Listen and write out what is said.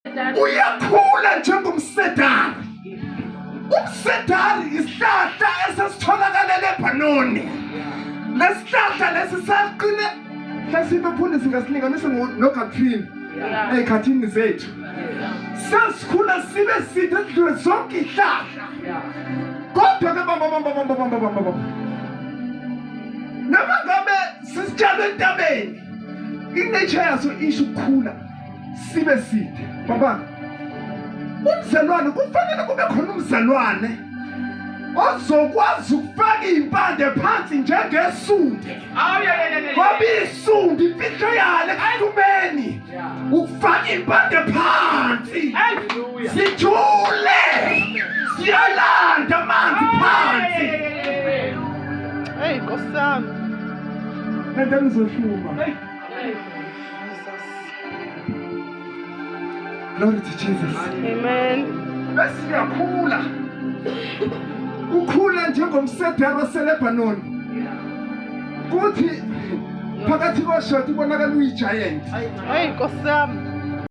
Uyakhula njengomsedari. Umsedari isihlahla esesitholakala eLebanoni. Lesihlahla lesi saqine hlasimpe mfundisi ngasilinganisa nogathini ey'khathini zethu. Sasikhula sibe side sidlule zonke ihlahla. Kodwa ke bamba bamba bamba bamba bamba bamba. Noma ngabe sisitshalwe entabeni, i-nature yaso isho ukukhula. Sibe side baba. Umzalwane kufanele kube khona umzalwane ozokwazi ukufaka iy'mpande phansi njengesunde, ngoba isunde imfihlo yalo ekuhlumeni ukufaka iy'mpande phansi sijule siyolanda amanzi phansi. Hey Nkosi yami. Lento ngizohluma. Glory to Jesus. Amen. Bese uyakhula. Ukhula njengomsedari waseLebanon. Kuthi phakathi koshoti kubonakala uyi-giant. Hey Nkosi yami.